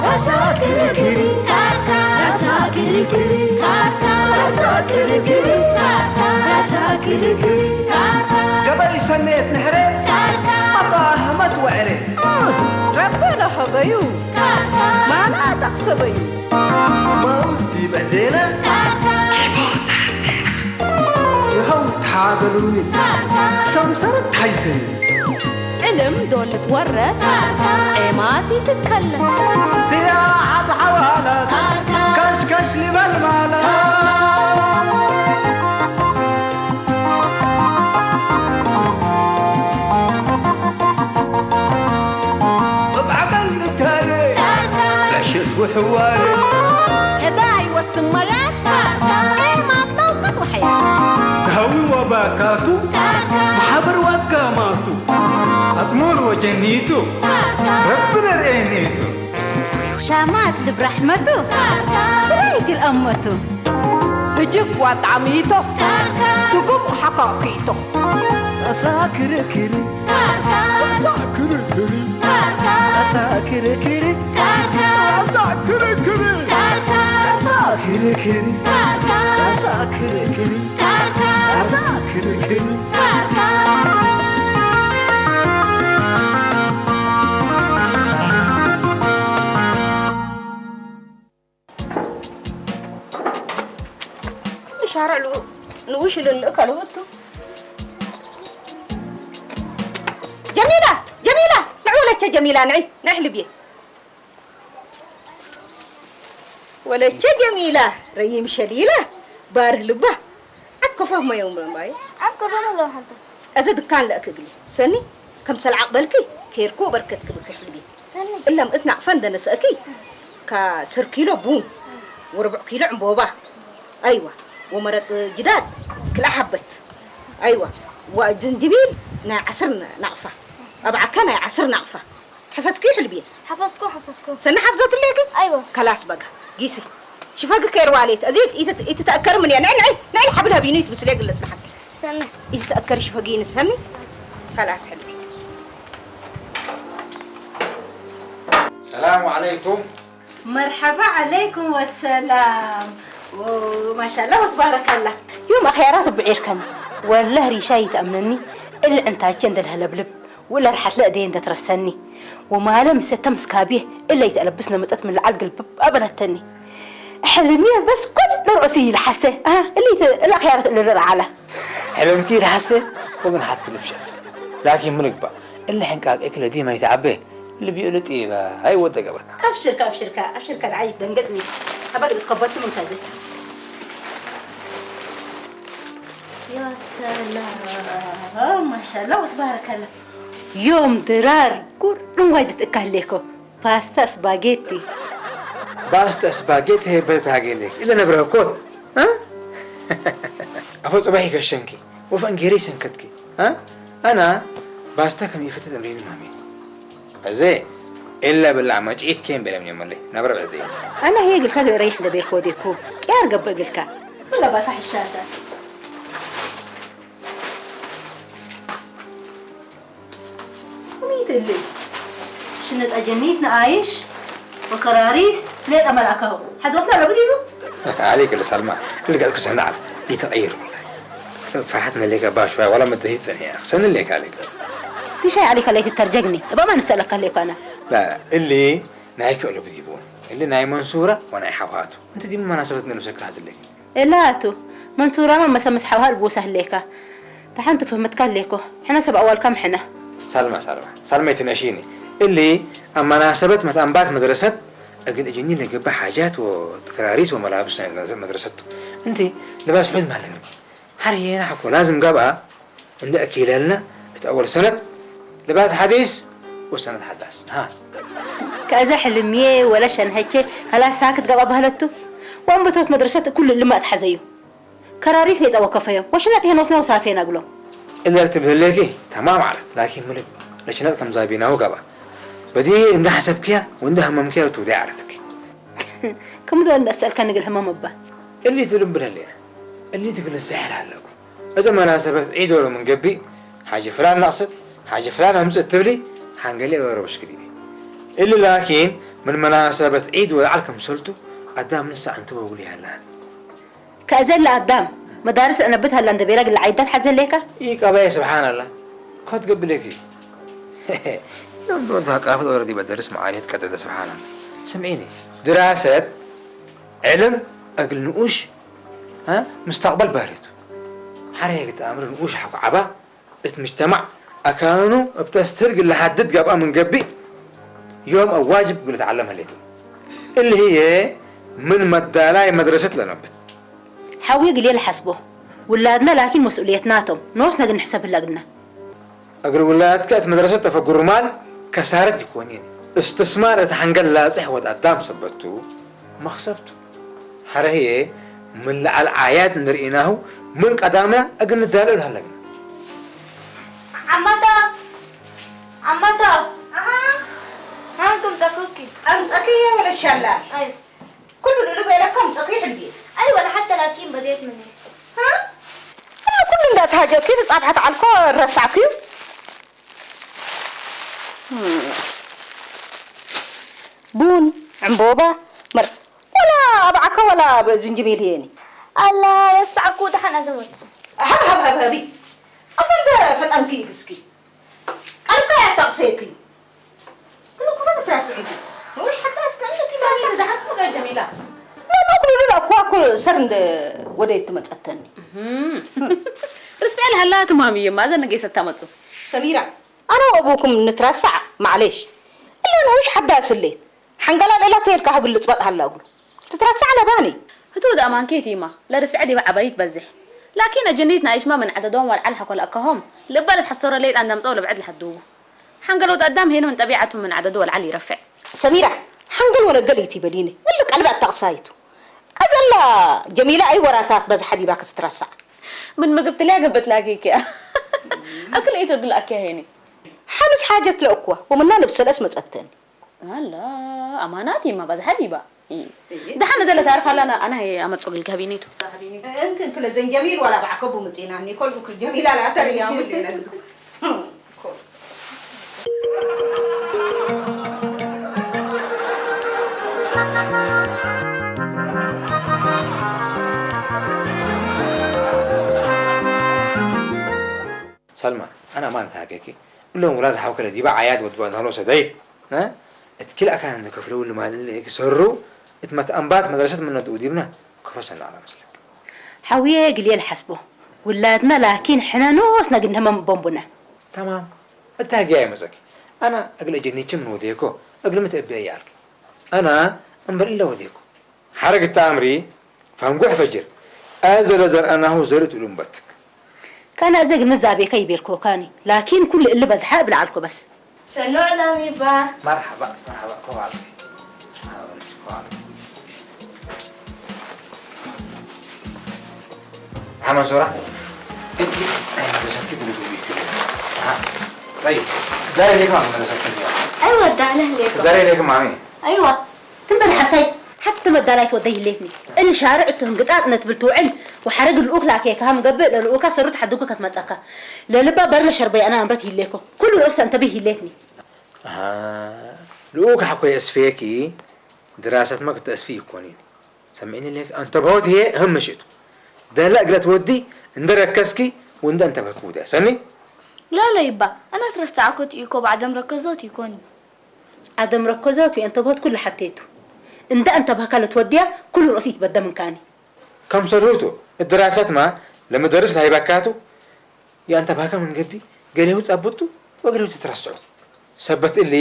ራሳ ክርክር፣ ራሳ ክርክር፣ ራሳ ክርክር፣ ራሳ ክርክር። ገበይ ሰነየት ንሕረ፣ ኣፋ ህመት ወዕረ። ረበ ለሀበዩ፣ ማና ጠቕሰበዩ። ማውዝ ዲበ ዴነ፣ ይኸው ታበሉኒ፣ ሰምሰረት ታይሰኒ። ዕልም ዶ ልትወረስ፣ ዔማት ይትከለስ። ስያ ሓብ ሓዋላት፣ ካሽካሽ ሊበል ማለት። እብ ዓቐል ንታነ፣ ዕሸት ውሕዋረ። ዕዳይ ወስመያት፣ ዔማት ለውቀት ወሐያ። ሃዊ ወባካቱ፣ ማሕበር ዋትጋማቱ። ኣጽሙር ወጀኒቱ፣ ረቢ ነርኤኒቱ። ሻማት ልብ ራሕመቱ፣ ስራይ ግል ኣመቱ። እጅብ ዋጣሚቶ፣ ትጉም ሓካኪቶ። ኣሳ ክርክር፣ ኣሳ ክርክር፣ ኣሳ ክርክር፣ ኣሳ ክርክር፣ ኣሳ ክርክር፣ ኣሳ ክርክር፣ ኣሳ ክርክር። ሻርዕ ንኡ-፣ ንኡሽ ኢሉ እንእከሉ እቱ። ጀሚላ! ጀሚላ! ንዒ ወለቸ ጀሚላ፣ ንዒ፣ ንዒ ልብየ። ወለቸ ጀሚላ፣ ረይም ሸሊላ፣ ባርህ ልባ። ዓድ ኮፈ መየው መማይ። ዓድ ኮፈ መለው ሓንተ። እዚ ድካን ለእክ እግሊ። ሰኒ፣ ከም ሰልዓቕ በልኪ፣ ኬርኩ በርከት ክብኪ ሕልቢ። ሰኒ። እለም እት ናቕፈን ደነሰእኪ፣ ካ ስር ኪሎ ቡን፣ ወርብዕ ኪሎ ዕምቦባ። ኣይዋ፣ ወመረቅ ጅዳድ፣ ክልኣ ሓበት። ኣይዋ፣ ወ-፣ ዝንጅቢል ናይ ዓስር ናቕፋ። ኣብ ዓካ ናይ ዓስር ናቕፋ። ሓፈስኩ ይሕልብየ። ሓፈስኩ፣ ሓፈስኩ። ሰኒ ሓፍዘት እሌኪ? ኣይወ። ከላስ በጋ። ጊሲ። ሽፈግ ከይር ዋሌት። እዚ ኢትት-፣ ኢትተእከር ምን እያ? ንዕል፣ ንዕል፣ ንዕል ሓብል ሃቢኑ ይትምስል የግለጽ ለሓቂ። ሰኒ። ኢትተእከር ሽፈግ ይንሰኒ። ከላስ ሕልቢ። ሰላም ዓለይኩም። መርሓባ ዓለይኩም ወሰላም። ኦ፣ ማሻላ ወትባረከላ። ዮም ኣኽያራ ትብዒርከኒ። ወላህ ሪሻ ይትኣምነኒ። እልዕ እንታቸ እንደልሀለብልብ። ወላ ርሓት ለእደየ እንተ ትረሰኒ፣ ወማለ ምሰተ ምስካብየ እለ ይተለብስ ነመጸት ምን ለዓል ግልብብ ኣበለተኒ። ሕልምየ በስ ኩሉ ርኡሲ ይልሓሰ፣ ኣሃ፣ እለ ይተ-፣ እለ ኣኽያረት እለ ልርዓላ። ሕልምኪ ይልሓሰ፣ ወግን ሓትኪ ልብሸት። ላኪን ምን እግባእ፣ እለ ሕንቃቄኪ ለዲማ ይተዓበ፣ ልብዩ ልጥይባ፣ ኣይወደገበና። ኣብሽርካ፣ ኣብሽርካ፣ ኣብሽርካ፣ ደዓይ ደንገጽኒ። ኣበግ ልትከበቱ ምን ከዘ። ያ ሰላም፣ ማሻላ ወትባረከላ። ዮም ድራር ጉርንጓይ ድትእካሌኮ ፓስታ ስፓጌቲ። ባስታ ስፓጌቲ ሄበት ሃገሌክ ኢለ ነብረኮ፣ እ? ኣፎ ጽባሒ ከሸንኪ ወፈ እንጌሪ ሰንከትኪ፣ እ? ኣና ባስታ ከም ይፈትት እምሬኒ ማሜ። እዚ ኢለ ብላዕ መጭኢት ኬን በለም የመለይ ናብረ በዘይ። ኣና ሄ ግልካ ረይሕ እንደቤርኮ ዴኩ ቅያር ገብእ ግልካ። ወላ ባታ ሕሻታ። ቁሚት እልይ። ሽነጣ ጀኒት ንኣይሽ ወከራሪስ ሌጣ መልኣካሁ። ሓዞትና ለብድ ኢሉ? عليك اللي سلمى. اللي قالك سنعل. يتغير. فرحتنا ليك باش ولا مدهيت سنيا. سن ليك عليك. تشاي عليك عليك ترجقني. أبا ما نسألك عليك أنا. لا، اللي نايك أولو بديبون. اللي ناي منصورة وناي حوهاتو. أنت دي مناسبة نفسك هذا الليل. እላቱ፣ መንሱራማ መሰ ምስ ሓውሃ ልቦሳ ህሌካ። ተሓንቲ ፍህመትካ ህሌኮ። ሕነ ሰብ ኣዋልካ ምሕነ። ሳልማ፣ ሳልማ። ሳልማ ይትነሺኒ። እሊ ኣብ መናሰበት መትኣንባት መድረሰት እግል እጅኒ ለገብእ ሓጃት ወክራሪስ ወመላብስ ናይ መድረሰቱ። እንቲ ልባስ ሑድ ማለገርኪ። ሓርየና ሓኮ ላዝም ገብኣ። እንደ ኣኪለልና እቲ ኣወል ሰነት ልባስ ሓዲስ ወሰነት ሓዳስ። ሃ። ከእዘ ሕልምዬ ወለ ሸንሀቼ ከላስ ሳክት ገባ ባህለቱ። ወንበቶት መድረሰት ኩሉ ልማ እትሓዘዩ። ከራሪስ ሌጠ ወከፈዮ። ወሽነጥ ይሄን ወስነው ሳፌ ነግሎ። እለ ትብህሌኪ ተማም ዓለት። ላኪን ምልክ ለሽነጥ ከም ዛቢናሁ ገባ። በዲ እንደ ሓሰብክያ ወእንደ ሃመምክያ ትውዲ ዓለትኪ። ከምኡ ዶ እንዳሰልካ ንግል ህመም እባ። እሊ ትልምብደል እያ። እሊ ትግል ስሕል ኣለኩ። እዘ መናሰበት ዒድ ወሎ ምን ገቢ ሓጂ ፍላን ናቕስት፣ ሓጂ ፍላን ኣምጽእ ትብሊ ሓንገሌ ወረብሽ ክዲቢ። እሊ ላኪን ምን መናሰበት ዒድ ወልዓል ከም ሰልቱ ኣዳም ንሳ እንተ ወጉል ያላን። ከእዘለ ኣዳም መዳርስ ዕነብት ሃላ እንደ ቤላ ግላ ዓይዳት ሓዘሌካ። ይቀባየ ስብሓን ኣላ። ኮት ገብለኪ። ሎም ዶል ታቃፍል ኦረዲ በደርስ መዓልየት ቀደደ ስብሓን ኣላ። ስምዒኒ። ድራሰት ዕልም እግል ንኡሽ፣ እ፣ ምስተቅበል ባሪቱ። ሓረ የግድ ኣምር ንኡሽ ሓኩ ዓባ እት ምጅተማዕ ኣካኑ እብ ተስትር ግለ ሓድድ ገብኣ ምን ገቢእ ዮም እብ ዋጅብ ግለ ተዓለም ህሌቱ። እሊ ህዬ ምን መዳላይ መድረሰት ለነብት። ሓውየ ግሌ ለሓስቦ፣ ውላድና ላኪን መስኡልየትናቶም፣ ኖስና ግን ንሕሰብ ህላ ግና። እግል ውላድከ እት መድረሰት ተፈግሩ ማል ከሳረት ይኮን የን። እስትስማር እት ሓንገል ላጽሕ ወድ ኣዳም ሰበቱ መኽሰብቱ። ሓረ ህዬ ምን ለዓል ዓያድ እንርኢናሁ ምን ቀዳምና እግል ንዳለኡ ለሃለግና። ዓማቶ! ዓማቶ! ኣሃ! ሓንኩም ጸኩኪ። ኣምጸክየ ወለ ሻላ? ኣይ። ኩሉ ሉሉ ቤለካ ኣምጸክየ ሕልጌ። ኣይ ወላ ሓተ ላኪን በዴት ምኒ። ሃ? ኩሉ ኩሉ እንዳተሃጀኪ ተጻብሐት ዓልኮ ረሳዕኩዩ። ቡን፣ ዕምቦባ፣ መር-፣ ወላ ኣብ ዓካ ወላ ብ-፣ ዝንጅቤል የኒ። ኣላ፣ ረሳዕኩ፣ ደሓን እያ ዘመጽእ። ሃብ፣ ሃብ፣ ሃብ፣ ሃቢ። ኣፈንተ ፈጠንኪ ኢግስኪ። ቀልብካ እያ እተቕሰየኪ። ግን እኮ ትትረስዒ። ወይ ሓታ እስከ እንደ ትትረስዒ። ደሓን እኮ ጀሚላ። ለበኩ ሉሉ ለእኮ እኮ ሰር እንደ ወደ ትመጸተኒ። እህም። ርስዕ ለሃላ ትማም እየማ፣ እዘን ነገ ሰታ መጹ። ሰሚራ፣ ኣነ ወአቡኩም ንትረሳዕ፣ ማዕሌሽ። እለ ንኡሽ ሓዳ ስሌት። ሓንገላ ሌላ ተየልካ ህግል ልጽበጥ ሃላ እግሉ። ትትረሳዕ ለባኒ። ህቱ ደኣ ማንኬት ይማ፣ ለርስዕ ዲባ ዓባይ ትበዝሕ። ላኪን ኣጀኒት ናይሽማ ምን ዓደዶም ወልዓል ሓኮል ኣካሆም። ልባ ለትሐሰሮ ሌጥ ኣንዳምጸው ለብዕድ ለሐድዉ። ሓንገል ወድ ኣዳም ሄኑ ምን ጠቢዓቱ ምን ዓደዱ ወልዓል ይረፍዕ። ሰሚራ፣ ሓንገል ወነገል ኢቲ በሊኒ። እሊ ቀልቢ ኣታቕሳይቱ። ኣዘላ ጀሚላ ኣይ ወራታት በዝሓ ዲባ ክትትረሳዕ። ምን ምግብ ትልያ ገብት ላኪ እኪያ። ኣክል ኢቱ ድል ኣኪያ ሄኒ። ሓምስ ሓጀት ለእኩዋ፣ ወምና ልብሰለስ መጸተኒ። ኣላ፣ ኣማናት ይማ በዝሓ ዲባ። እ። እየ። ደሓን ዘለ ታርፍ ኣላና፣ ኣና ኣመጽኦ ግል ካቢኔቱ። እንክን ክለ ዘን ጀሚል ዋላ ባዕከቡ ምጺና፣ ኒኮል ብክል ጀሚል ኣላ ተርያ ሙል ነግዱ። ሰልማ፣ ኣና ማን ታገኪ? እሎም ውላድ ሓውከለ ዲባ ዓያድ ወድባ ናሎ ሰደይ። እ? እት ክልኣካን እንደ ከፍለው ልማልል ክሰሩ፣ እት መትኣንባት መድረሰት ምነቱ ዲብና፣ ክፈሰና ኣላ መስለክ። ሓውየ ግልየ ልሓስቦ፣ ውላድና ላኪን ሕነ ኖስና ግንደመም ቦምቡና። ተማም። እታ ህግያ ይመጸኪ። ኣና እግለ ጀኒችም ንወደየኮ፣ እግለ ምትእብያ ይኣልኪ። ኣና እምበር እለ ወደየኮ። ሓረግ እታ ኣምሪ ፋንጉሕ ፈጅር፣ ኣዘለ ዘርኣናሁ ዘርእ ትብሉ እምበትክ። ካና እዘ ግን መዛቤካ ይቤልኮ ካኒ፣ ላኪን ኩሉ እሊ በዝሓ እብል ዓልኮ በስ። ሰኖ ዕላም ይባ። መርሓባ፣ መርሓባ፣ ኮባል። ሓመሶራ። እንኪ፣ ኣይመለሰኪ ትልቁ ቢክ። አ፣ ጠይብ፣ ዳሬ ሌክ ማሚ መለሰኪ። ኣይወ፣ ዳለ ሌክ። ዳሬ ሌክ ማሚ። ኣይዋ። ትንበል ሓሳይ፣ ሓቲ መዳላይት ወደይ ህሌትኒ። እል ሻርዕ እቱ ህንግጣጥ ነትብል ትውዕል፣ ወሓረግ ልኡክ ላኬ ካሃም ገብእ፣ ለልኡካ ሰሩት ሓድጉ ከትመጸካ። ለልባ በርለ ሸርበይ ኣና ኣምረት ይሌኮ። ኩሉ ርእስ ተንተቢ ህሌትኒ። ኣሃ፣ ልኡክ ሓኮ የስፌኪ፣ ድራሰትማ ክትተስፊ ይኮኒን። ሰሚዕኒ ሌክ፣ ኣንተብሆት ህየ ህምሽቱ። ደላ እግለት ወዲ፣ እንደ ረከስኪ፣ ወንደ እንተብህክ ውደ። ሰኒ? لا لا يبا، أنا ترسعكو تيكو بعد مركزوت يكوني. ዓደም ረኮዞት ወየንተብሆት ኩሉ ሓቴቱ። እንዳ እንተብሃካ ለትወድያ ኩሉ ርእሲ ይትበደ ምንካኒ። ከም ሰልሁቱ፣ እድራሰትማ ለመደርስ ለሃይባካቱ፣ የእንተብሃካ ምን ገቢ፣ ገሌሁ ጸብጡ ወገሌሁ ትትረስዑ። ሰበት እሊ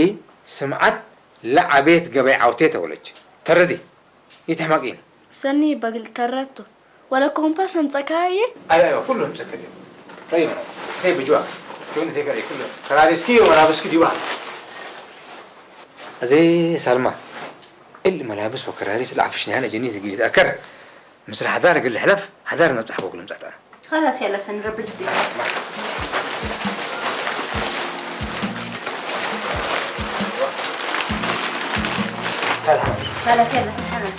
ስምዓት ለዓቤት ገበይ ዓውቴ ተወለች። ተረዲ፣ ይትሕመቂን። ሰኒ በግል ተረቱ። ወለ ኮምፓስ ኣምጸካየ? ኣይዋ፣ ኣይዋ፣ ኩሉ ኣምጸከልዩ። ረይመ፣ ተይ ብጅዋ። ጆኒ ተይ ከረይ ኩሉ። ከራሪስኪ ወላብስኪ ዲዋ። እዚ ሳልማ። እል መላብስ ወከራሪስ ለዓፍሽኒ ሃለ ጀኒ ትግሊ ተኣከር። ምስል ሓዳር እግል ሕለፍ፣ ሓዳር ነብጻሕ ወግል ምጻጣ። خلاص يلا سن ربي يستر. هلا. خلاص، يلا، خلاص.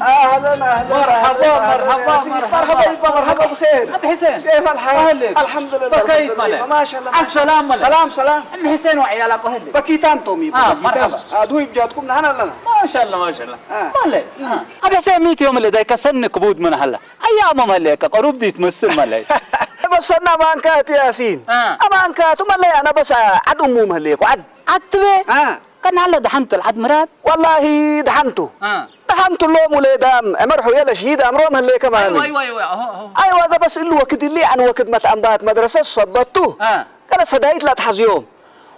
اهلا اهلا مرحبا، أهلاً، أهلاً مرحبا، يا سيدي. مرحبا. مرحبا يبا، مرحبا بخير. أبي حسين. كيف الحال؟ أهلك. الحمد لله بكيت الحمد لله. ملك. ما شاء الله ما شاء الله. السلام عليكم. سلام سلام. أم حسين وعيالك أهلك. بكيتان تومي آه، بكيتان. مرحبا. ادوي بجاتكم نحن لنا. ما شاء الله، ما شاء الله. آه. مالك؟ آه. أبي حسين ميت يوم اللي ذاك سنك بود من هلا. أيام ملك قروب دي تمثل ملك. بس انا ما انكات ياسين. آه. اما انكات ما لي انا بس عد اموم هليك وعد. عتبة. اه كان هلا دحنت العد مراد. والله دحنتو. آه. دحنتو اللوم وليدام امرحو يلا شهيد امرهم هليك ما أيوة، أيوة، أيوة. أهو، أهو. ايوه هذا بس اللي وقت اللي عن وقت ما تأنبات مدرسة صبتو. آه. قال سدايت لا تحزيوم.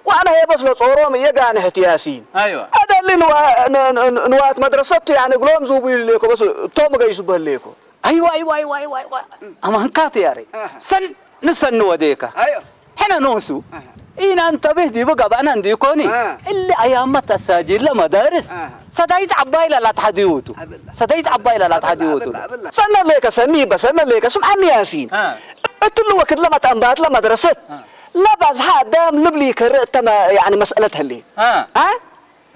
وانا هي بس لصوروم يا قانحت ياسين. أيوة. هذا اللي نوا... ن- ن- نوات مدرسته يعني قلوم زوبي ليكو بس توم قيسو بليكو. أيوة، أيوة، أيوة، أيوة، أيوة. أمان كاتي يا ري. أها. سن نسن وديكا. ايوه حنا نوسو. أها. إن أنت به دي بقى بأنا عندي كوني. آه. اللي أيام ما تساجل لمدارس. آه. سدايت عباي لا تحديوتو. أبلا. سدايت عباي لا تحديوتو. سنة ليك سني بس سنة ليك سمعني ياسين. آه. قلت له وقت لما تأنبات لمدرسة. آه. لا بس ها دام لبلي كرت ما يعني مسألة هلي. آه. ها؟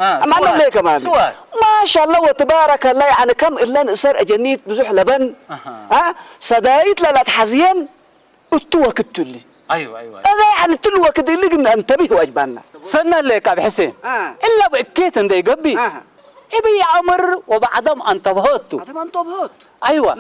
آه. أما أنا سؤال. ليه كمان؟ سؤال. ما شاء الله وتبارك الله يعني كم إلا نسر أجنيت بزح لبن. أها. ها؟ سدايت لا لا تحزين. قلت وقت لي. أيوة، أيوة. هذا يعني تلو وقت اللي قلنا أنتبه واجبنا. سنة لك أبي حسين. آه. إلا بإكيت عندي قبي. آه. إبي أمر وبعدم أنتبهت. هذا ما انتبهت. أيوة.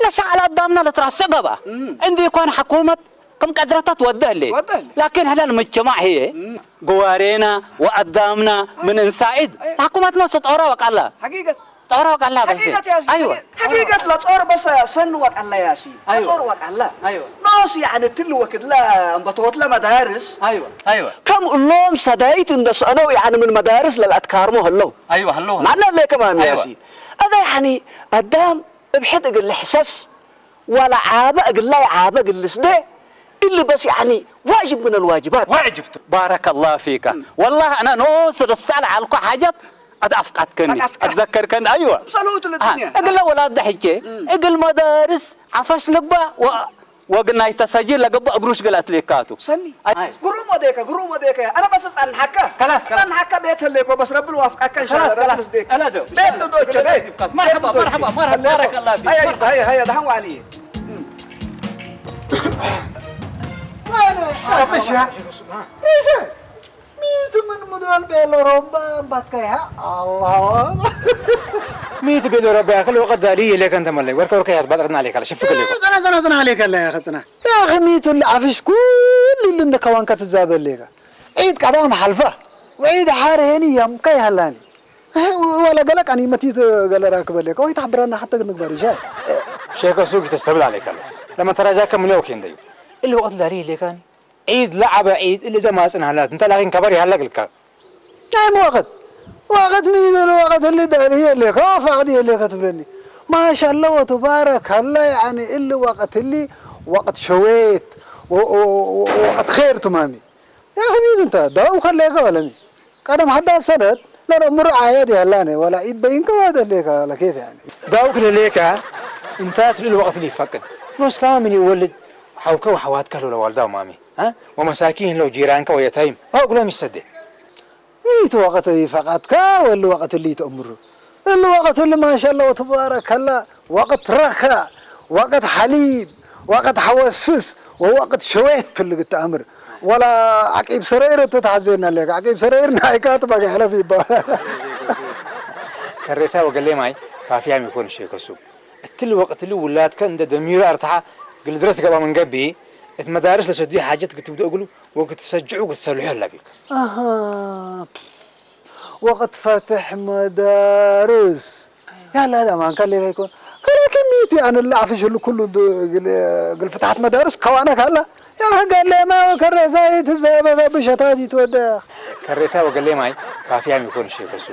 لا شعل قدامنا لتراس سقبة. مم. عندي يكون حكومة كم قدرة توده لي. توده لي. لكن هلا المجتمع هي مم. قوارينا وقدامنا من إنسايد. أيوة. حكومة نص تعرف وقال لها. حقيقة. تعرف وقال لها بس. حقيقة يا سيدي. أيوة. حقيقة لا تصور بس سن وقال لا يا سيدي. أيوة. تصور وقال لا. أيوة. ناس يعني تلو وقت لا بتوت لا مدارس. أيوة، أيوة. كم اللوم سدايت إن دس أنا يعني من مدارس للأتكار مو هلو. أيوة، هلو. معنى ليه كمان يا أيوة. سيدي. هذا يعني قدام ابحث قال حساس ولا عابق قال لا عابق قال سده اللي بس يعني واجب من الواجبات. وعجبت. بارك الله فيك. والله أنا نوصل السؤال على كل حاجة. أتأفقد كني. أتأفقد. أتذكر كني. أيوة. صلوت للدنيا. آه. أقول له ولا ضحكة. أقول مدارس عفش لبا و... وقلنا يتسجل لقبا أقروش قلت لي كاتو. سني. أي. قروم وديك، قروم وديك. أنا بس أسأل حكا. خلاص، خلاص. أسأل حكا بيت هليكو بس رب الوافقك إن شاء خلاص، الله. خلاص. رب الزديك. ألا دو. بيت دوتش، بيت. مرحبا، بيت دوتش. مرحبا، مرحبا. هليكو. بارك الله فيك. هيا، هيا، هيا، دهن وعلي. مش ميت من مدال بيلو رومبا باتكايها الله. ميت بيلو رومبا يا اخي الوقت دالي ليك انت ملي ورك ورك يا بعد عليك على شفك ليك. زنا زنا زنا عليك الله يا اخي زنا. يا اخي ميت اللي عفش كل اللي عندك وان كتزابل ليك. عيد قدام حلفه وعيد حار هيني يم كاي هلاني. ولا قالك اني متيت قال راكب ليك ويتحبرنا حتى نقبر جاي. شيخ السوق تستبل عليك الله. لما ترى جاك من يوكين ديو. الوقت دالي ليك اني. عيد لعبة عيد اللي زي ما صنع لات انت لكن كبر يهلك الكا. تايم وقت وقت مين الوقت اللي داري اللي خاف عادي اللي كتبلني. ما شاء الله وتبارك الله يعني اللي وقت اللي وقت شويت و- و- و- وقت خير تمامي. يا اخي مين انت داو خليك ولا مين؟ قدم حدا سند. لا لا مر عادي هلاني ولا عيد بينك وهذا اللي ولا كيف يعني؟ داو كل ليك انت تلو الوقت اللي يفكر. نص كامل يولد حوكه وحواتك لو والده ومامي. ها؟ ومساكين لو جيرانك ويتيم. هو قلهم يسدي. ميت وقت فقط كا ولا وقت اللي تأمره. الوقت اللي ما شاء الله وتبارك الله وقت رخا وقت حليب وقت حوسس ووقت شويت اللي قلت أمر. ولا عقيب سرير تتحزن عليك عقيب سرير نايكات بقى على في با. كرسا وقال لي معي كافي عم يكون شيء كسو. እትሊ ወቕትሊ ውላድከ እንደ ደሚሩ ኣርትሓ ግልድረስ ገባ መንገቢ፣ እት መዳርስ ለሰዱይ ሓጀት ክትብዶ እግሉ ወክትሰጅዑ ክትሰልሑ ኣለቢ። ኣሃ፣ ወቕት ፈትሕ መዳርስ። ያላ ላ ማንካ ሌካ ይኮን። ከረኪ ሚቱ ያንላ ኣፍሽሉ ኩሉ ግል ፍትሓት መዳርስ ከዋና ካላ። ያኸ ገሌማ ከሬሳ ይትዘበ ብሸታት ይትወደ። ከሬሳ ወገሌማይ ካፊያም ይኮን ሸከሱ።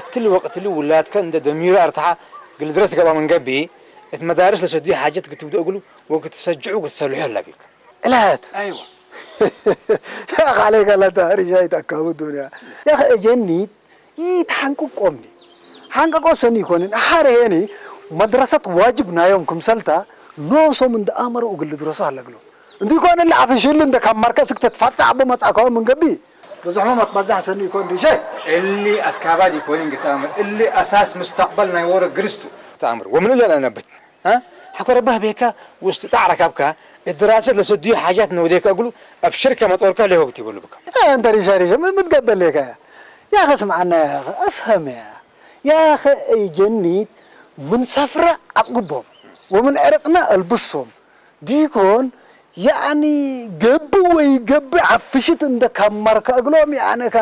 እትሊ ወቕትሊ ውላድከ እንደ ደሚሩ ኣርትሓ ግልድረስ ገባ መንገቢ እት መዳርስ ለሰዱይ ሓጀት ክትብዶ እግሉ ወክትሰጅዑ ክትሰልሑ ኣለቢክ። እላት። ኣይዋ። ያኸ ዓለይከ ለታ ሪሻይት ኣካቡ ዱንያ። ያኸ እጀኒት ይትሓንቅቆምኒ። ሓንቀቆ ሰኒ ይኮንን። ሓረ ሄኒ መድረሰት ዋጅብ ናዮም ክምሰልታ ኖሶም እንደ ኣመረኡ ግልድረሱ ኣለግሎ። እንዲ ኮነ ለዓፍሽሉ እንደ ካብ ማርከስ ክትትፋጻ ኣቦ መጻእካዎ መንገቢ። ብዙሕ መመት በዛሕ ሰኒ ይኮን ዲሸ? እሊ ኣካባድ ይኮን እንግታምር እሊ ኣሳስ ምስተቅበል ናይ ወረ ግርስቱ። ተኣምር ወምን ለና ነብት እ ሓኮረ ባህ ቤካ ውስጥ ጣዕረ ካብካ እድራሰት ለሰድዩ ሓጃት ነውዴካ እግሉ ኣብ ሽርከ መጦርካ ለሆግት ይበሉ ብካ። እንተ ሪሻ ሪሻ ምን ምትገበል ሌካ? ያኸ ስምዓና ያኸ ኣፍሀም ያ ያኸ እይ ጀኒት ምን ሰፍረ ኣጽግቦም ወምን ዕርቅና ኣልብሶም ዲኮን ያኒ ገብእ ወይ ገብእ ሓፍሽት እንደ ካብ ማርካ እግሎም ያነካ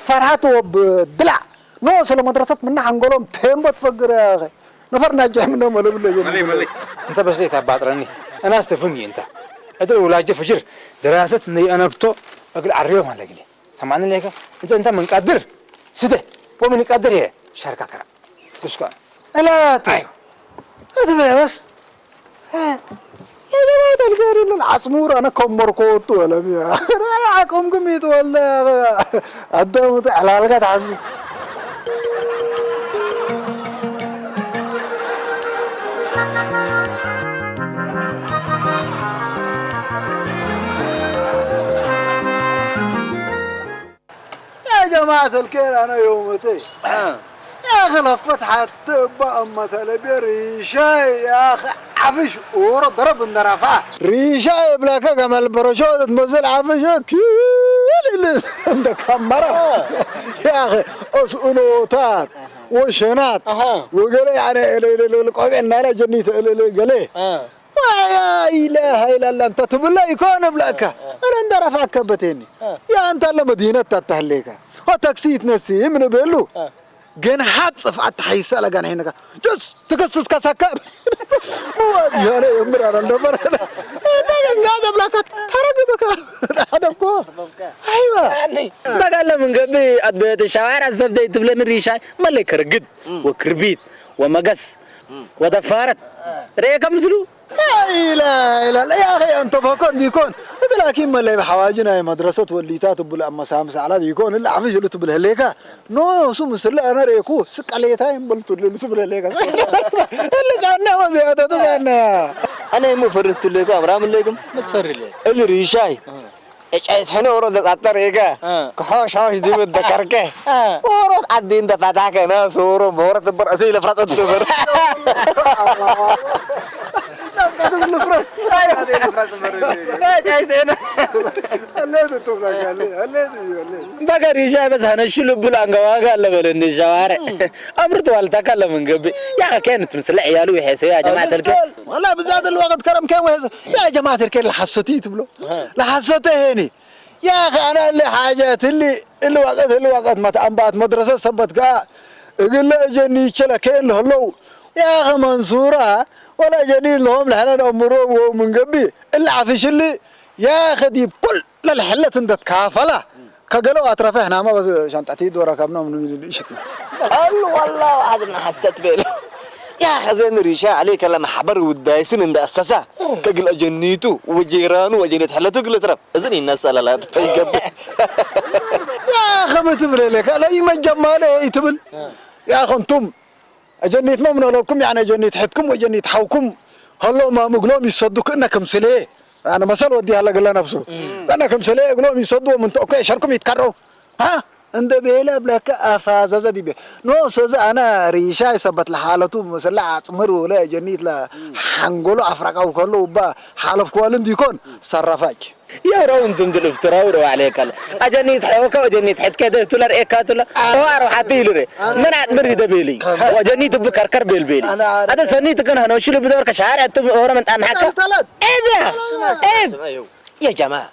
ፈርሃት ወብ ድላዕ ኖ ስለ መድረሰት ምና ሓንጎሎም ቴምቦ ትፈግር ያኸ ነፈር ናጃ ምኖ መለብለ መለይ መለይ። እንተ በስሌት ኣባጥረኒ ኣናስ ተፍም እንተ እድር ውላጀ ፍጅር ድራሰት ነይ ኣነብቶ እግል ዓርዮም ኣለግሊ ሰማኒ ሌከ እንተ እንተ ምን ቀድር ስደ ወምን ቀድር የ ሻርካ ከራ ጉስኳ እላት ኣይዋ እትበ በስ የጀማት ኣልጋሪ ምን ዓጽሙር ኣነ ከም መርኮ ወጡ ወለ ቢያ ዓቆም ግም ይትወለ ኣዳሙ ዕላልካ ተሓዙ يا جماعة الخير أنا يومتي يا أخي لفت حتى بقى أما تلبي ريشاي يا أخي عفش ورا ضرب النرفة ريشاي بلاك كما البروشو تمزل عفش كيل اللي عندك مرة يا أخي أسئلوتات وشنات وقال يعني القوم عندنا جنيت قال ዋያ ኢላሃ ኢላላ እንተ ትብሎ ይኮን እብለካ። ኣነ እንደ ረፋከበትኒ። ያ እንተ ኣለ መዲነት ኣተህሌካ። ወታክሲ ይትነሲ ምን ቤሉ። ግን ሓጽፍ ኣተሓይሳ ለጋን ሄነካ። ጀስ ትከስስ ከሳካ። ወዲ ያለ የምር አረ እንደበር። እንደ ገንጋ ዘብላካ ተረግበካ። ታደኮ። አይዋ። በጋለ ምን ገቢ ኣበተ ሻዋራ ዘብደይ ትብለኒ ሪሻይ መለይ ከርግድ ወክርቢት ወመገስ ወደፋረት ሬከ ምስሉ لا إله إلا الله يا أخي أنت فكون ديكون أنت لكن ما اللي بحواجنا يا مدرسة والليتات وبلا أما سام سعلات يكون إلا عفش اللي تبله ليك نو سو مسلا أنا ريكو سقليتا ينبلتو اللي سبله ليك اللي سعنا وزيادة تبعنا أنا يمو فرت لكم أمرام لكم ما تفرلي اللي ريشاي እጫይስ ሕነ ኦሮ ዘጻጠር እየ። እ። ክሖሽ ሖሽ ዲብ ደከርከ። እ። ኦሮ ዓዲ እንደ ፈታከ ነስ ኦሮ ሞረ ትበር እሱ ይለፍረጥ ትበር። በገር ይሻ በዛነ ሽሉ ብሉ አንገዋጋ አለ በለ እንደ ሸዋረ። አምርት ዋልታ ካለ መንገብ። ያ ከንት ምስለ ዕያሉ ይሐሰ ያ ጀማዓት አልከ። والله بالذات الوقت كرم كان وهز يا جماعة الخير لحسوتي تبلو لحسوتي هني يا أخي أنا اللي حاجات اللي الوقت الوقت ما تأنبات مدرسة سبت قا يقول له جني يشلا كين له لو يا أخي منصورة ولا جني لهم لحنا أمرهم ومن قبي اللي عفش اللي يا أخي دي بكل ለልሕለት እንተ ትካፈላ ከገለው ኣትረፈ ሕናማ በዚ ሻንጣቲ ዶራ ካብ ነው ምንም ይልል እሽት ነው። قال والله عاد حسيت بيله يا خزين ريشة عليك لما حبر والدايسن عند أساسا كقل أجنيتو وجيرانو وجنيت حلتو قل ترف أزن الناس لا لا تفيقب يا أخي ما تبري لك على أي ما جمالي يتبل يا أخي أنتم أجنيت ما من لكم يعني أجنيت حدكم وأجنيت حوكم هلو ما مقلوم يصدق إنكم سليه أنا مثل ودي هلا قال نفسه أنا كم سلي أقول لهم يصدوا من تأكل شركم يتكروا ها عند بيلا بلاك أفازز دي بي نو سوز أنا ريشاي سبت لحالته مثلا أتمر ولا جنيت لا حنقولوا أفرق أو كله وبا حالف كوالن ديكون صرفاك يا رو انتم دل افتراو رو عليك ال أجنيت حوكا وجنيت حد كده تولر إيكا تولر هو أروح أتيلري من عاد مري دبيلي وجنيت بكركر بيلبيلي هذا سنيت كان هنا شو اللي بدور كشارع تم أورا من تام حكا إيه بيا إيه يا جماعة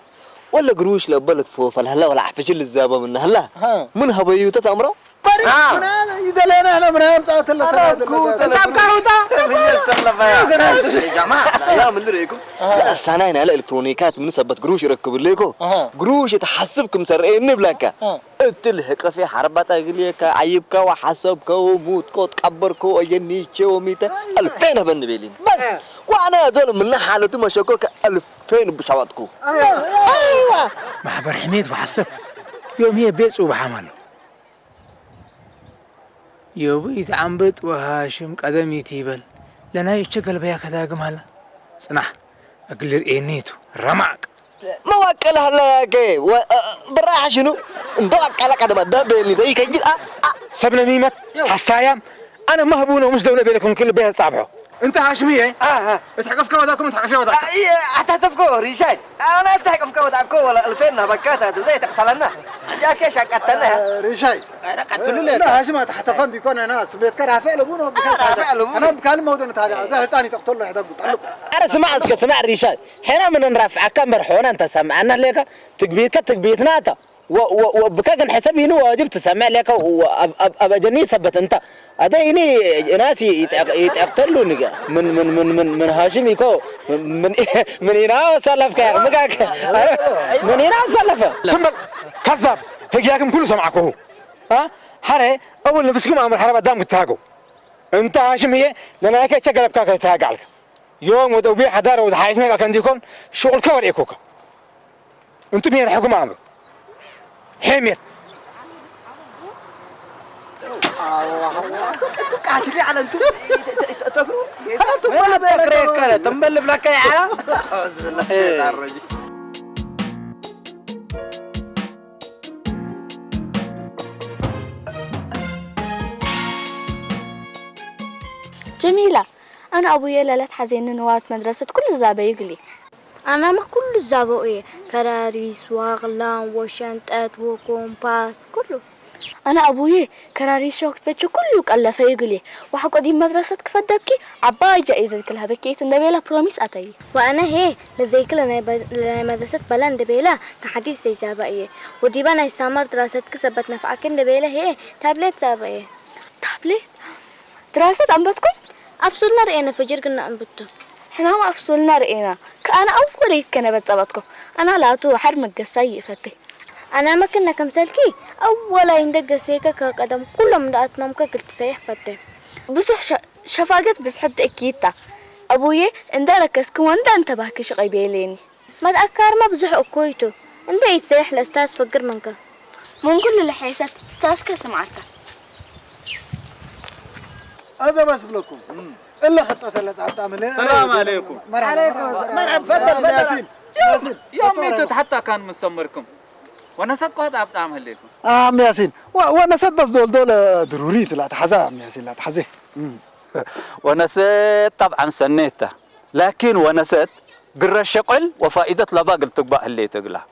ولا قروش لبلد فوفل هلا ولا عفش اللي الزابة من هلا من هبيوتة أمره ይደለና ነ ምናምን ጻወት ለሰራተለሳካውታ ያ ምን ርኢኩም ሳናይ ናይ ኤሌክትሮኒካት ምን ሰበት ግሩሽ ይረክብ ሌኮ ግሩሽ የተሐስብ ክም ሰርኤ እንብላካ እትል ህቀፌ ሐርባጣ ግልየካ ዓይብካ ወሐሰብከ ወሙትኮ ትቀበርኮ ወየኒቼ ወሚተ አልፌን ህበን ቤሊን በስ ዋና ዞል ምና ሓለቱ መሸኮ ከአልፌን ብሻዋጥኩ ማሕበር ሕሜት ወሐሰት ዮም ህየ ቤት ጽውብሓም ኣሎ ዮቡ ኢትዓምብጥ ወሃሽም ቀደም ኢትይበል ለናይ እቸ ገልበያ ከዳግም ሃላ ጽናሕ እግል ርኤኒ ቱ ረማቅ መዋቀል ሃላያከ ብራሓሽኑ እንዶ ኣቃላቃ ደማ ደበኒ ደይ ከይጅል ኣ ኣ ሰብ ነሚመት ሓሳያም ኣነ ማህቡኖ ምስ ደውለ ቤለኩም ክል ቤት ጻብሖ እንተ ሃሽምየ ኣ ኣ እትሕቀፍካ ወዳኩም እትሕቀፍያ ወዳካ ኣየ ኣታተፍኮ ሪሻይ ኣና እትሕቀፍካ ወዳኮ ወላ እልፌን ናበካታ ዘይተቅተለና ያከ ሻቃተና ሪሻይ لا هاشم تحت فندي كون انا سميت كره فعل ابونا اه فعل ابونا انا بكلم موضوع نتاع زي حصاني تقتل له يحدق طلق ارى سمع اسكت سمع الريشاي حين من نرفع كم برحونا انت سمعنا لك تقبيت تقبيت ناتا وبكاكن حسب هنا واجب تسمع لك وابجني سبت انت هذا هنا ناس يتقتلوا نجا من من من من من هاشم يكو من من هنا سلف كان مقاك من هنا سلف كذاب هيك ياكم كله سمعكوه ها حري اول نفسكم امر حرب دام قلت هاكو انت هاشم هي لنا هيك تشقلب كاكا تهاقع لك يوم ودوبي حدار ود حايسنا كان ديكون شغل كور ايكوكا انتم هي الحكم امر حميت قاتلي على انتم تفروا تنبل بلاك يا عالم اعوذ بالله الشيطان الرجيم ጀሚላ፣ ኣነ ኣቡየ ለለት ሓዜኒ ንዋት መድረሰት ኩሉ ዛበዩ ግሊ። ኣናመ ኩሉ ዛበኡ እየ፣ ከራሪስ፣ ዋቕላን፣ ወሸንጠት፣ ወኮምፓስ፣ ኩሉ። ኣነ ኣቡየ ከራሪስ ሸወክት በቸ ኩሉ ቀለፈዩ ግሊ። ዋሕ ቆዲም መድረሰት ክፈደብኪ ዓባይ ጃኢዘት ክልሃበኪ እየ እንደቤላ ፕሮሚስ ኣተይ። ወኣነ ሄ ለዘይክለ ናይ መድረሰት በላ እንደቤላ ንሓዲስ ዘይዛባ እየ። ወዲባ ናይ ሳማር ድራሰትኪ ሰበት ነፍዓኪ እንደቤለ ሄ ታብሌት ዛባ እየ። ታብሌት ድራሰት ኣንበትኩም? ኣብ ሱልና ርኤነ ፈጅር ግና ኣንብቶ። ሕናም ኣብ ሱልና ርኤና ከኣነ ኣወለይት ከነበ ጸበትኮ ኣና ላቱ ሓድ መገሳይ ይፈቴ። ኣና መክነ ከምሰልኪ ኣወላይ እንደገሰይከ ከቀደም ኩሎም እንዳኣትመምከ ግልቲ ሰይሕ ፈቴ። ብዙሕ ሸፋገት ብዝሕት እኪታ ኣቡዬ እንደ ረከስኪ ወንዳ እንተባህኪ ሽቀይ ቤሌኒ። መትኣካርማ ብዙሕ እኮ ይቱ እንደ ኢትሰይሕ ለስታዝ ፈግር መንከ። ምን ኩሉ ለሐይሰት ስታዝከ ስምዓልካ። أذا بس بلكم إلا خطة اللي تعبت عملها سلام عليكم مرحبا مرحبا فضل فضل ياسين ياسين يوم ميتت حتى كان مستمركم ونسات قهت عبت عمل لكم عم ياسين ونسات بس دول دول ضروري لا تحزا عم ياسين لا تحزي ونسات طبعا سنيته لكن ونست قرش شقل وفائدة لباقل تقبع اللي تقلع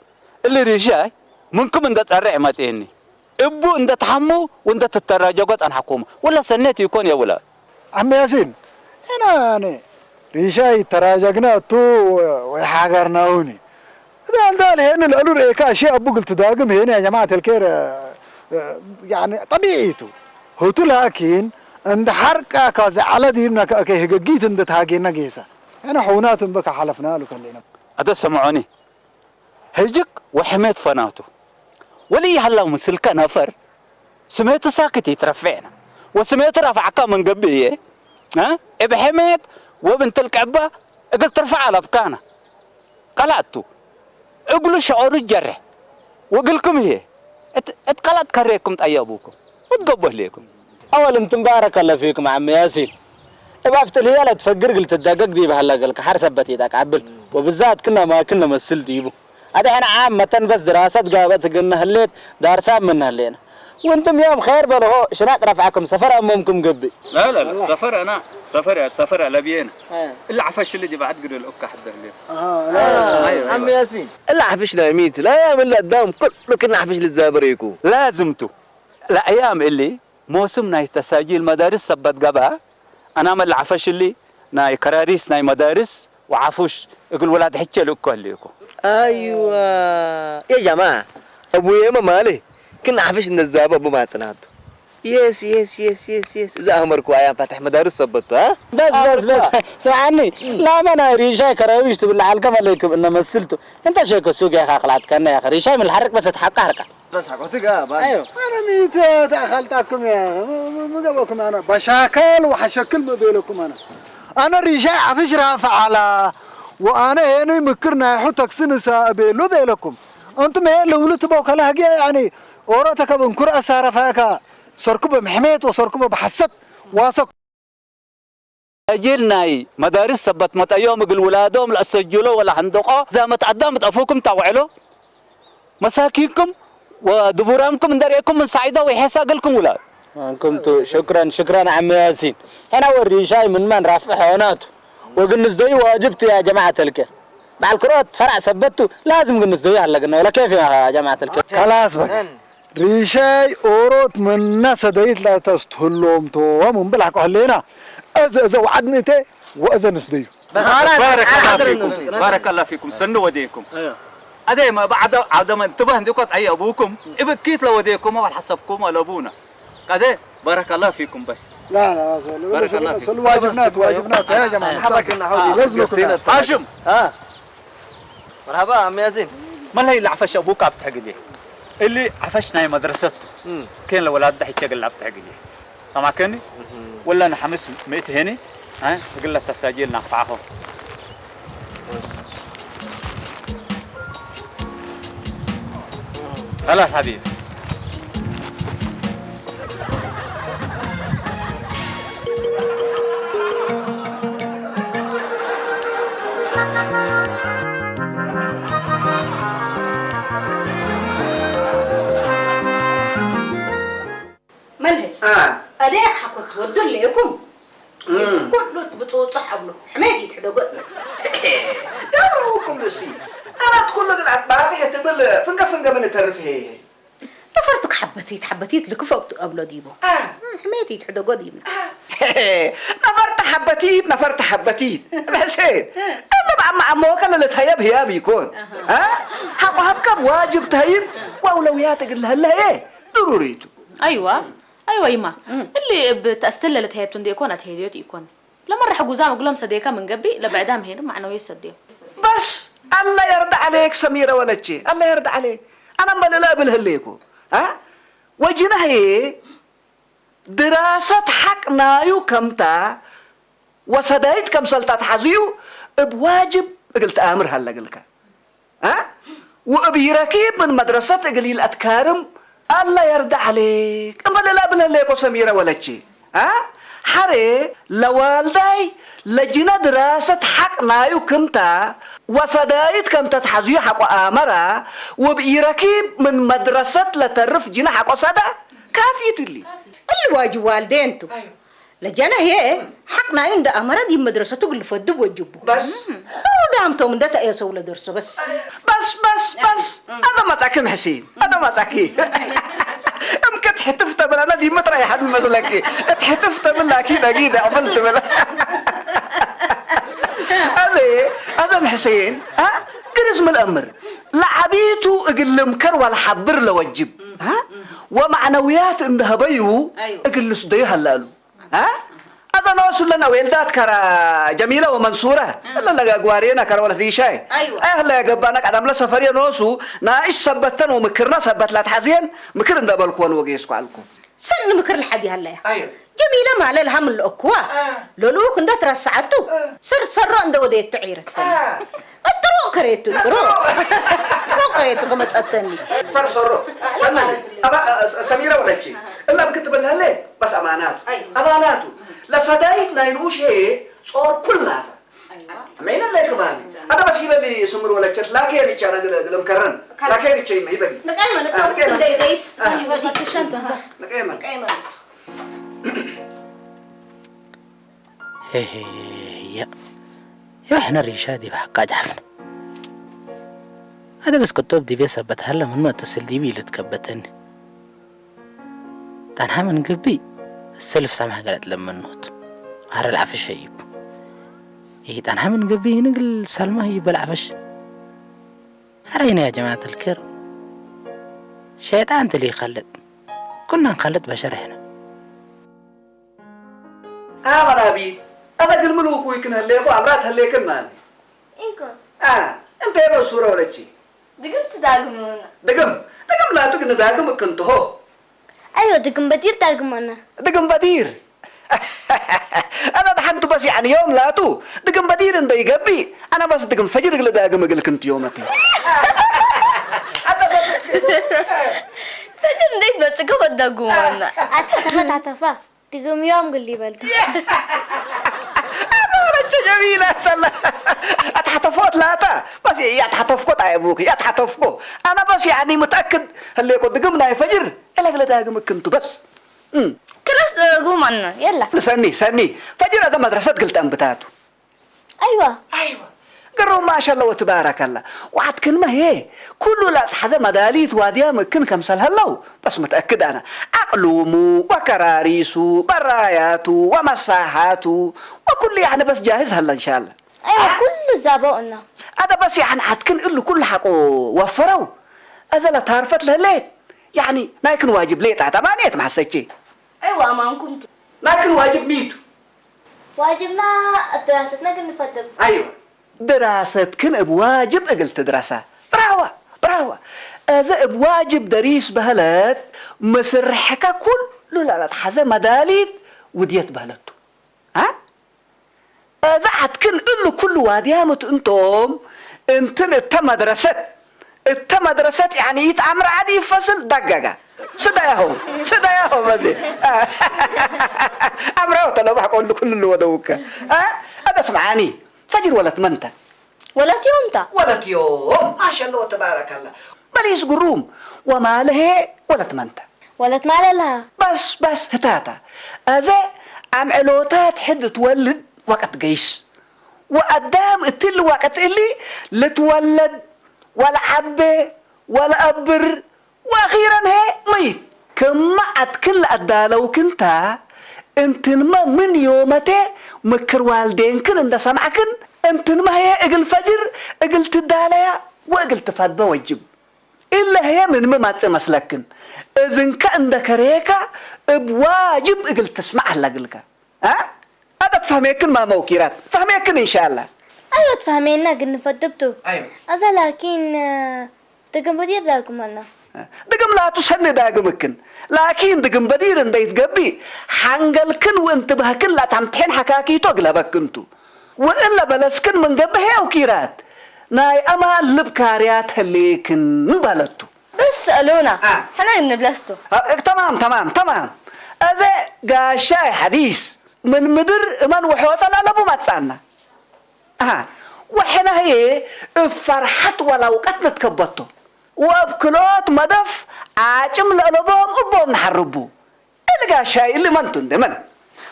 اللي ريشاي منكم عند تسرع ما تيني እቡ እንደ ተሓሙ ወንደ ትተራጀጎ ጸንሐኩም ወላ ሰነት ይኮን የውላ عم ياسين أنا أنا ريشاي تراجقنا تو ويحاقرنا هوني دال دال هنا الألور إيكا شيء أبو قلت داقم هنا يا جماعة الكير يعني طبيعي تو هوتو لكن عند حركة كازي على ديمنا كأكي هجاقيت عند تهاقينا قيسا أنا حونات بك حلفنا له كلنا هذا سمعوني ህጅክ ወሕሜት ፈናቱ ወልይ ሃላው ምስልከ ነፈር ስሜቱ ሳክት ይትረፌና ወስሜቱ ረፍዓካ መንገቢ እየ እብ ሕሜት ወብ እንትልቅዕባ እግል ትርፍዓ ለብካና ቀላቱ እግሉ ሸኦሩ ጀሬ ወግልኩም እየ እት ቀላት ከሬኩም ጠየቡኩም እት ገቦ ህሌኩም أول انتم بارك الله فيكم عم ياسين ابعفت الهيالة تفقر قلت الدقق دي بهلا قلك حرسبت يدك عبل وبالذات كنا ما كنا مسل ديبو هذا احنا عامة بس دراسة قابت قلنا هليت دارسان من هلينا وانتم يوم خير بلهو شنات رفعكم سفر اممكم قبي لا لا لا سفر انا سفر يا سفر على بينا الا عفش اللي دي بعد قدر الاكا حد هليت اه لا لا عم ياسين الا عفش لا يميت لا يا من لا دام كل كنا عفش للزابريكو لازمتو الأيام اللي موسم ናይ ተሳጂል መዳርስ ሰበት ገብአ፣ ኣናመ ለዓፈሽሊ ናይ ከራሪስ ናይ መዳርስ ወዓፉሽ እግል ውላድ ሕቼ ልእኮ ህሌኮ። أيوة يا جماعة أبويا ما مالي كنا عفش نزاب أبو ما صنعته يس يس يس يس يس إذا أمركو أيام فاتح مدارس صبتو ها بس بس بس سمعني لا ما أنا ريشاي كراويش تبلع الكم عليكم إنه مسلتو أنت شيك السوق يا أخي أخلعت كنا يا أخي ريشاي من الحرك بس تحقق حركة. تسحقوا تقابل. أيوه. أنا ميت تأخلتكم يا مزوكم أنا بشاكل وحشكل ما بينكم أنا. أنا ريشة عفش رافع على وأنا هنا مكرنا يحو تكسن سا بيلو بيلكم. أنتم هي لولو تبو كلا هجي يعني أورا تكبن كرة سارة فاكا سركب محميت وسركب بحسد واسك أجيل ناي مدارس سبت متأيوم قل ولادهم لأسجلوا ولا حندقوا زامت عدام تأفوكم تعوعلوا مساكينكم ودبورامكم اندريكم من سعيدة ويحسا قلكم ولاد. أنكم تو شكرا شكرا عم ياسين. أنا وري شاي من من رافع هونات وقلنا زدي واجبت يا جماعة الكل. مع الكروت فرع سبته لازم قلنا زدي هلا قلنا ولا كيف يا جماعة الكل. خلاص بقى. ሪሻይ ኦሮት ምና ሰደይት ላተስትህሎም ቶም እምብል ሓቆ ህሌና እዘ እዘ ወዓድኒ እተ ወእዘ ንስደዩ። بارك الله فيكم، بارك الله فيكم سن وديكم. أدي ما بعد عدم انتبه عندكم أي أبوكم إبكيت لو وديكم ولا حسبكم ولا أبونا. أدي بارك الله فيكم بس. لا لا، بارك الله فيكم. واجبنات، واجبنات يا جماعة. حبك لنا حوزي. هاشم. ها. مرحبا عم ياسين. ما لهي اللي عفش أبوك عبد حقلي. اللي عفشنا يا مدرسته. كان لو ولاد ده حيتشقل عبد حقلي. سمعكني؟ ولا أنا حمس مئة هني. ها؟ قل له تساجيل نقطعهم. خلاص حبيبي. መልህ ኣደይ ሓኮት ትወዱ ኣለኩም ኩሉ ብፅውፅሕ ኣብሎ ሕሜት ይትሕደጎ ደረውኩም ንሲ ኣራት ኩሉ ግልኣት ባፅሕ ትብል ፍንገ ፍንገ ምን ተርፍ ነፈርቱ ክሓበቲት ሓበቲት ልክፈቱ ኣብሎ ዲቦ ሕሜት ይትሕደጎ ዲብና ነፈርት ሓበቲት ነፈርት ሓበቲት ሕሴን እለ ብዓማ ዓሞ ከለ ልትሃየብ ህያብ ይኮን ሓቆ ሃብከብ ዋጅብ ተህይብ ዋውለውያት እግል ለህለህየ ድሩሪቱ ኣይዋ ኣይዋ ይማ እሊ እብ ተእስትለ ልትሃየብቱ እንደ ይኮን ኣትሄድዮት ይኮን ለመራሕ ጉዛም እግሎም ሰደካ ምን ገቢ ለብዕዳም ሄን ማዕነው የሰድዮ بس الله يرضى عليك سميرة ولتشي الله يرضى عليك أنا مبللا بالهليكو ها وجينا هي دراسة حق نايو كمتا وسدايت كمسلتا تحزيو بواجب قلت أمر هلا قلك ها وأبي ركيب من مدرسة قليل أتكارم الله يرضى عليك أما لا بلا ليكو سميرة ولتشي ها حري لوالداي لجنا دراسة حق نايو كمتا وسدايت كمتا تحزيو حق أمرا وبإي ركيب من مدرسة لترف جنا حق سدا كافي تلي الواجب والدينتو ለጀነ ሄ ሓቅናዩ እንደ ኣመረ ዲብ መድረሰቱ ግልፈ ድብ ወጅቡ በስ ዳምቶም እንደ ተእየሰው ለደርሶ በስ በስ በስ በስ ኣዛ ማጻኪ ምሕሲን ኣዛ ማጻኪ እምከ ትሕትፍ ተብል ኣነ ዲብ ምጥራይ ሓድ መስለኪ ትሕትፍ ተብል ላኪ ነጊ ደዕብል ትብል ኣዘ ኣዘ ምሕሲን ግርዝ ምልአምር ለዓቢቱ እግል ልምከር ዋልሓብር ለወጅብ ወማዕነውያት እንደሀበዩ እግል ልስደዩ ሀላሉ ها؟ أذا نوصل لنا ويلدات كرا جميلة ومنصورة إلا لقى قوارينا كرا ولا في شيء أيوة. أهلا يا قبانا قد أملا سفرية نوسو ناقش سبتن ومكرنا سبت لا تحزين مكر إن دبل كون وقيس كوالكو سن مكر الحدي هلا يا أيوة. جميلة ما لها هم الأكوا آه. لولو كندا ترى ساعته آه. سر سر عند وديت تعيرت آه. ጥሩ ከሬቱ ጥሩ ጥሩ ከሬቱ ከመጸተኒ ሰርሰሮ ሰመን ኣባ ሰሚራ ወለቺ እላም ክትብል ሀለ በስ ኣማናቱ ኣማናቱ ለሰዳይት ናይ ንኡሽ ሄ ጾር ኩልናታ ሜነ ለክማኒ ኣነ በስ ይበሊ ስምር ወለቸት ላከ ሪቻ ነግለ ግለም ከረን ላከ ሪቻ ይመ ይበሊ ንቀይመ ንቀይመ ንቀይመ ሄሄያ ያሕነ ሪሻ ዲብ ሓቃ ጃፍነ ኣደ በስ ቅጦብ ዲቤ ሰበት ሀለ ምኑ ኣተስል ዲቢ ኢሉ ትከበተኒ ጣንሓ ምን ግቢ ሰልፍ ሳማሕ ገለጥ ለመንሁት ኣረ ልዓፈሸ ይቡ ይህ ጣንሓ ምን ግቢ ንግል ሳልማ ይበል ዓፈሽ ኣረ ይነ ያ ጀማዓት ልክር ሸይጣን ትል ይኸልጥ ኩልና ንኸልጥ በሸር ሕነ ኣመራቢት ኣነ ግልምል ውኩይ ክንህሌኮ ኣምራት ህሌክን ማን ኢኮን እንተ የበ ሱረ ወለቺ ድግም ትዳግም ድግም ድግም ላቱ ግን ዳግም እክንትሆ ኣዮ ድግም በዲር ዳግመና ድግም በዲር ኣነ ሓንቱ በስ ያዕኒ ዮም ላቱ ድግም በዲር እንደ ይገቢ ኣነ በስ ድግም ፈጅር ግለ ዳግም እግል ክንት ዮመቲ ፈጅር እንዴት በጽገ ወዳጉ ዋና ኣታ ተፈታተፋ ድግም ዮም ግል ይበልድ إلى الله. أتحتفوت لا تا. بس يا تحتفكو طيبوك، يا تحتفكو. أنا بس يعني متأكد. هل يكون دقم ناي فجر؟ إلا قلت داقم كنت بس. أمم. ክላስ ጉማና የላ ሰኒ ሰኒ ፈጅር ኣዛ መድረሰት ግልጠን ብታቱ ኣይዋ ኣይዋ ግሩ ማሻላ ወትባረከላ ዋዓት ክንመ ሄ ኩሉ ላትሓዘ መዳሊት ዋድያ ምክን ከምሰል ሀለው በስ ምትአክድ ኣነ ኣቅሉሙ ወከራሪሱ በራያቱ ወመሳሓቱ ወኩሉ ያዕነ በስ ጃህዝ ሀላ እንሻላ ኣይዋ ኩሉ ዛበኡና ኣደ በስ ያዕነ ዓትክን እሉ ኩሉ ሓቆ ወፈረው ኣዘላ ታርፈት ለህሌት ያዕኒ ናይክን ዋጅብ ሌጣ ተማንየት ማሐሰቼ ኣይዋ ኣማንኩምቱ ናይክን ዋጅብ ሚቱ ዋጅብና እድራሰትና ግን ንፈድም ኣይዋ ድራሰትክን እብ ዋጅብ እግል ትድረሳ ብራዋ ብራዋ እዘ እብ ዋጅብ ደሪስ በህለት ምስርሕከ ኩሉ ለለትሓዘ መዳሊት ውድየት በህለቱ አ እዘ ዓትክን እሉ ኩሉ ዋድያምት እንቶም እንትን እተ መድረሰት እተ መድረሰት ያኒ ይትኣምር ዓዲ ይፈስል ዳጋጋ ስዳያሆ ስዳያሆ መዜ ኣምራው ተለባሕ ቆሉ ኩሉ ልወደውከ ኣደ ስምዓኒ ፈጅር ወለት መንተ ወለትዮም እንታ ወለትዮም ማሻላ ወተባረከላ በሊስ ግሩም ወማለሄ ወለት መንተ ወለት ማለላ በስ በስ ህታታ እዘ ኣምዕሎታት ሕድ ትወልድ ወቀት ገይስ ወኣዳም እትል ወቀት እሊ ልትወለድ ወለዓቤ ወለአብር ወአኺረን ሄ መይት ክማ ኣትክል ለኣዳለውክንታ እንትንመ ምን ዮመቴ ምክር ዋልዴንክን እንደ ሰምዕክን እንትንመ ሄ እግል ፈጅር እግል ትዳለያ ወእግል ትፈድበ ወጅብ እለ ህየ ምንሚ ማጽእ መስለክን፣ እዝንከ እንደ ከሬከ እብ ዋጅብ እግል ትስመዕ ሀለ እግልከ። አ? አደ ትፈህሜክን ማመ ወኪራት፣ ፈህሜክን እንሻላ። አይወ ትፈህሜና ግን ንፈድብቱ። አይወ። አዛ ላኪን ድግም በዲር ዳግመና። ድግም ላቱ ሰኒ ዳግምክን፣ ላኪን ድግም በዲር እንደ ይትገቢ፣ ሐንገልክን ወእንትበህክን ላታምትሔን ሐካኪቶ እግል ሀበክንቱ። ወእለ በለስክን ምን ገብእ ህየ ወኪራት ናይ አማን ልብ ካርያት ህሌክን በለቱ። በስ ሰአሉና ሕነ ንብለስቱ። ተማም ተማም ተማም። አዜ ጋሻይ ሐዲስ ምን ምድር እመን ወሖጸ ለአለቡ መጽአና። አሃ ወሕነ ህዬ እብ ፈርሐት ወለውቀት ንትከበቶ ወእብ ክልኦት መደፍ ዓጭም ለአለቦም እቦም ነሐርቡ። እሊ ጋሻይ እሊ መን ቱ እንዴ መን?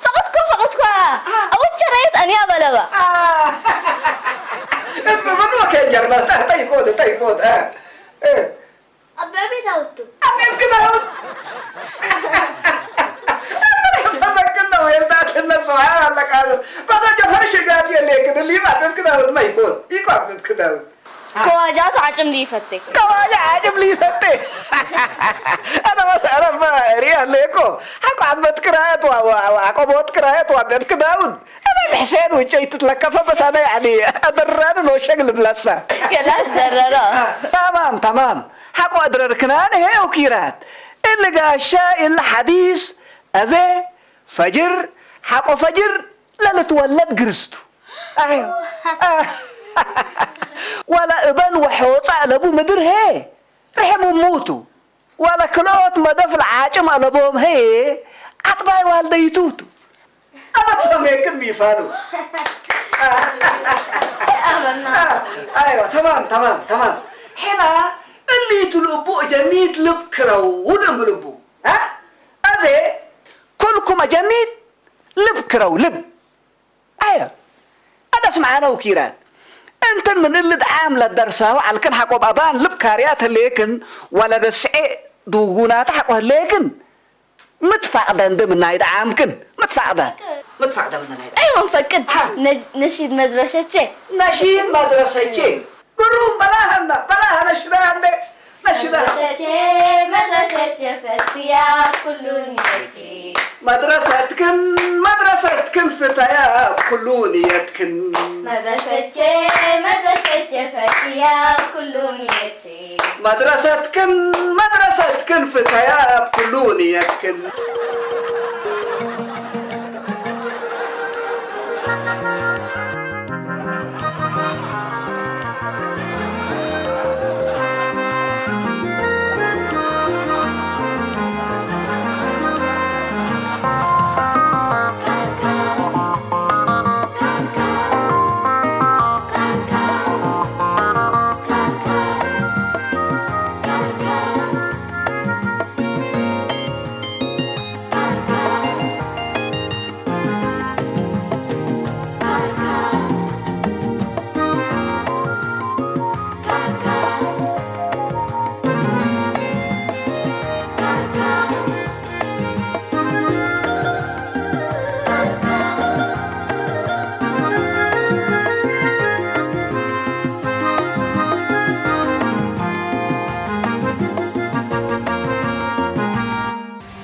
ፈቀድኮ ፈቀድኮ። አወት ቸረየት አንያ በለበ። እብ ምን ወከ ጀርመ ጠይቆት ጠይቆት። አብ ዕቤት አውቱ። አብ ዕቤት አውቱ። ተዘክር ነው የእናትነት ስብሓን አለ ቃሉ በዛ ጀፈር ሽጋት የለ ግን ሊማ አብ ዕቤት አውት ማይኮን ይቆ አብ ዕቤት አውት ከዋጃቱ ዓጭም ሊፈቴ። ከዋጃ ዓጭም ሊፈቴ። አነ መሰረማ ሪያ ሌኮ ሐቆ ዓመት ክራየት ዓቆቦት ክራየት ዋደድ ክዳውን። አነ ብሕሴን ውጨይ ትትለከፈ በሳነ ያኒ አደራን ኖሸግ ልብለሳ። ከላስ ደረሮ። ተማም ተማም ሐቆ አድረርክናን ሄው ኪራት እሊ ጋሻ እሊ ሐዲስ አዜ ፈጅር ሐቆ ፈጅር ለልትወለድ ግርስቱ። ወለ እበን ወሖጻ እለቡ ምድር ሄ ርሕም እሙቱ ወለ ክልኦት መደፍ ለዓጭም አለቦም ሄ አጥባይ ዋልደይቱቱ። አበትፈሜክን ሚፋሉ። አይዋ ተማም ተማም ተማም ሒና እሊቱ ልቡ እጀኒት ልብ ክረው ልእም ልቡ አዜ ኩልኩም አጀኒት ልብ ክረው ልብ። አየ አደስ መዓነው ኪራት እንትን ምን እሊ ደዓም ለደርሳሁ ዐልክን ሐቆብ አባን ልብ ካርያት ህሌክን ወለደስዔ ዱጉናተ ሐቆ ህሌክን ምትፋቅደ እንደ ምናይ ደዓምክን ምትፋቅደ ምትፋቅደ ምናይ ደዓም። አይዋ ንፈቅድ ነሺድ መዝረሸቼ ነሺድ መድረሰቼ ግሩም በላሃና በላሃ ነሽዳ እንደ ነሽዳ መድረሰቼ መድረሰቼ ፈትያ ኩሉ ንየቼ መድረሰትክን መድረሰትክን ፍተያ ኩሉ ንየትክን መድረሰቼ መድረሰቼ ፈትያ ኩሉ ንየቼ መድረሰትክን መድረሰትክን ፍተያ ኩሉ ንየትክን